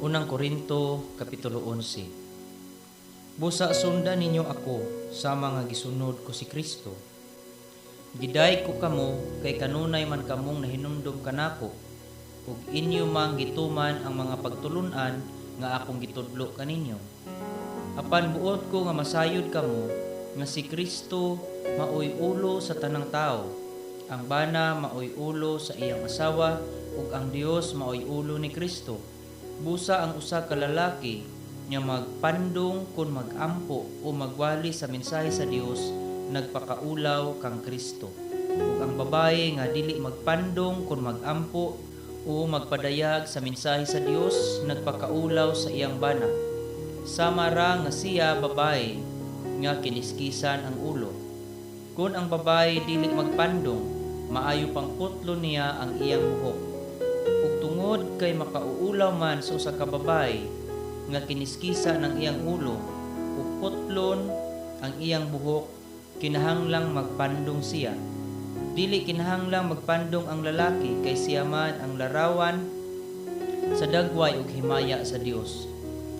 Unang Korinto, Kapitulo 11. Busa sundan ninyo ako sama nga gisunod ko si Kristo. Giday ko kamo kay kanunay man kamong nahinumdom kanako ug inyo mang gituman ang mga pagtulun-an nga akong gitudlo kaninyo. Apan buot ko nga masayod kamo nga si Kristo maoy ulo sa tanang tao. Ang bana maoy ulo sa iyang asawa ug ang Dios maoy ulo ni Kristo. Busa ang usa ka lalaki nga magpandong kon magampo o magwali sa mensahe sa Dios nagpakaulaw kang Kristo. Ug ang babaye nga dili magpandong kon magampo o magpadayag sa mensahe sa Dios nagpakaulaw sa iyang bana. Sama ra nga siya babaye nga kiniskisan ang ulo. Kun ang babaye dili magpandong, maayo pang putlo niya ang iyang buhok. Ug tungod kay makauulaw man sa usa ka babaye nga kiniskisa ng iyang ulo ug putlon ang iyang buhok, kinahanglang magpandong siya. Dili kinahanglang magpandong ang lalaki kay siya man ang larawan sa dagway ug himaya sa Dios.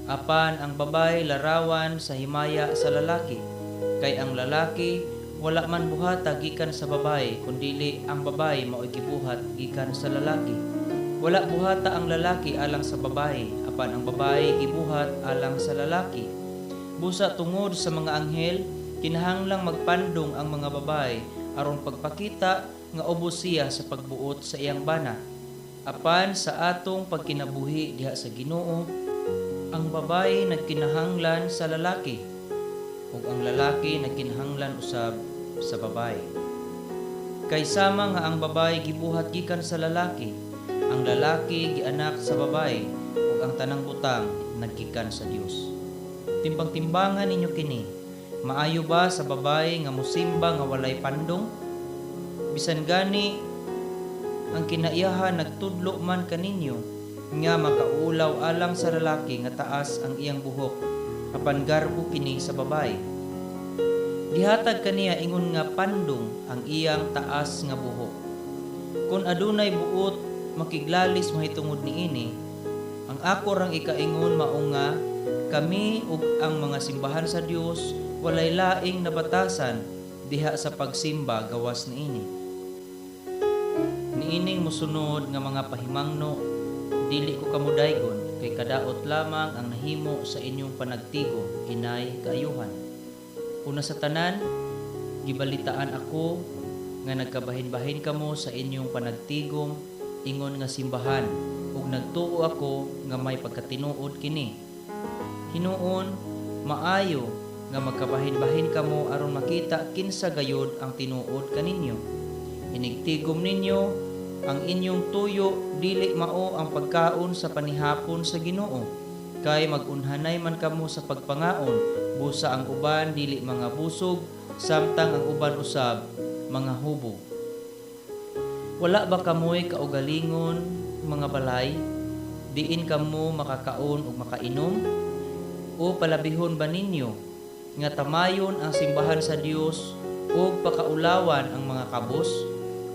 Apan ang babaye larawan sa himaya sa lalaki, kay ang lalaki wala man buhata gikan sa babaye, kundili ang babaye mao'y gibuhat gikan sa lalaki. Wala buhata ang lalaki alang sa babaye, apan ang babaye gibuhat alang sa lalaki. Busa tungod sa mga anghel, kinahanglang magpandong ang mga babaye aron pagpakita nga ubos siya sa pagbuot sa iyang bana. Apan sa atong pagkinabuhi diha sa Ginoo, ang babaye nagkinahanglan sa lalaki ug ang lalaki nagkinahanglan usab sa babaye. Kay sama nga ang babaye gibuhat gikan sa lalaki, ang lalaki gianak sa babaye ug ang tanang butang naggikan sa Dios. Timbang-timbangan ninyo kini. Maayo ba sa babaye nga musimba nga walay pandong? Bisan gani ang kinaiyahan nagtudlo man kaninyo nga makaulaw alang sa lalaki nga taas ang iyang buhok, apan garbo kini sa babaye. Gihatag kaniya ingon nga pandong ang iyang taas nga buhok. Kun adunay buot makiglalis mahitungod niini, ang ako rang ikaingon mao nga kami ug ang mga simbahan sa Dios walay laing nabatasan diha sa pagsimba gawas niini. Niining mosunod nga mga pahimangno, dili ko kamo daygon kay kadaot lamang ang nahimo sa inyong panagtigom inay kaayuhan. Una sa tanan, gibalitaan ako nga nagkabahin-bahin kamo sa inyong panagtigom ingon nga simbahan ug nagtuo ako nga may pagkatinuod kini. Hinuon maayo nga magkabahin-bahin kamo aron makita kinsa gayud ang tinuod kaninyo. Inigtigom ninyo ang inyong tuyo dili mao ang pagkaon sa panihapon sa Ginoo, kay magunhanay man kamo sa pagpangaon, busa ang uban dili mga busog, samtang ang uban usab mga hubog. Wala ba kamoy kaugalingon mga balay? Diin kamo makakaon ug makainom? O palabihon ba ninyo nga tamayon ang simbahan sa Dios ug pakaulawan ang mga kabos?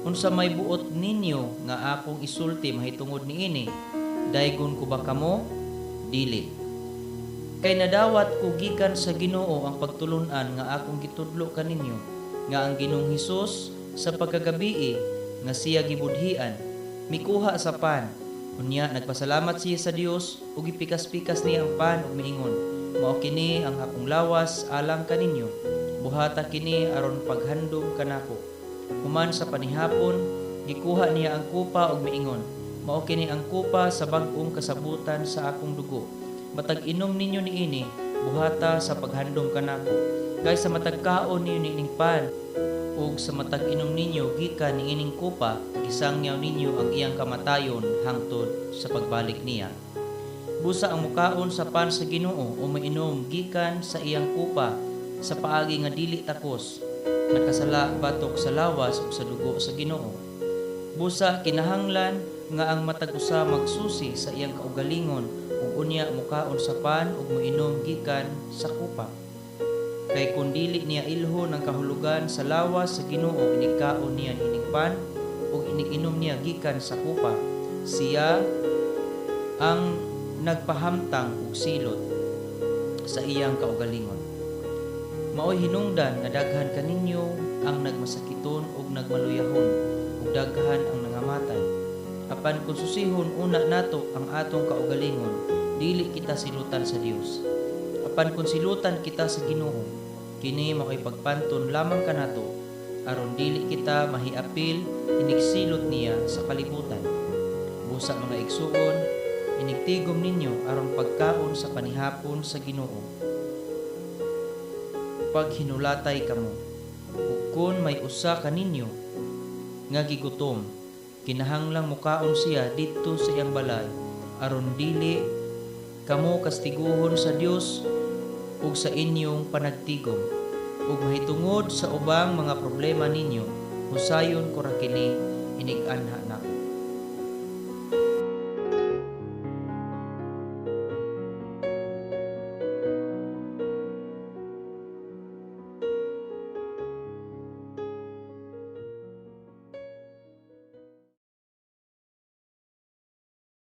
Unsa may buot ninyo nga akong isulti mahitungod niini? Daygon ko ba kamo? Dili. Kay nadawat ko gikan sa Ginoo ang pagtulun-an nga akong gitudlo kaninyo, nga ang Ginoong Hesus sa pagkagabii nga siya gibudhian, mikuha sa pan. Unya nagpasalamat siya sa Dios ug gipikas-pikas niya ang pan ug miingon, "Mao kini ang akong lawas alang kaninyo. Buhata kini aron paghandom kanako." Human sa panihapon, gikuha niya ang kupa ug miingon, "Mao kini ang kupa sa bag-ong kasabutan sa akong dugo. Matag inom ninyo niini, buhata sa paghandom kanako. Kay sa matag kaon ninyo niining pan ug sa matag inom ninyo gikan niining kupa, gisangyaw ninyo ang iyang kamatayon hangtod sa pagbalik niya. Busa ang mukaon sa pan sa Ginoo o mainom gikan sa iyang kupa sa paagi nga dili takos, nakasala batok sa lawas ug sa dugo sa Ginoo. Busa kinahanglan nga ang matag usa magsusi sa iyang kaugalingon ug unya mukaon sa pan ug moinom gikan sa kupa. Kay kun dili niya ilhon ang kahulugan sa lawas sa Ginoo, inig kaon niya ining pan ug inig-inom niya gikan sa kupa, siya ang nagpahamtang og silot sa iyang kaugalingon. Maoy hinungdan nga daghan kaninyo ang nagmasakiton ug nagmaluyahon, ug daghan ang nangamatay. Apan kung susihon una nato ang atong kaugalingon, dili kita silutan sa Dios. Apan kung silutan kita sa Ginoo, kini maoy pagpanton lamang kanato aron dili kita mahiapil inigsilot niya sa kalibutan. Busa, mga igsuon, inigtigom ninyo aron pagkaon sa panihapon sa Ginoo, paghinulatay kamo. Ug kon may usa kaninyo nga gigutom, kinahanglang mukaon siya didto sa iyang balay aron dili kamo kastiguhon sa Dios ug sa inyong panagtigom. Ug mahitungod sa ubang mga problema ninyo, husayon ko ra kini inig-anha ninyo.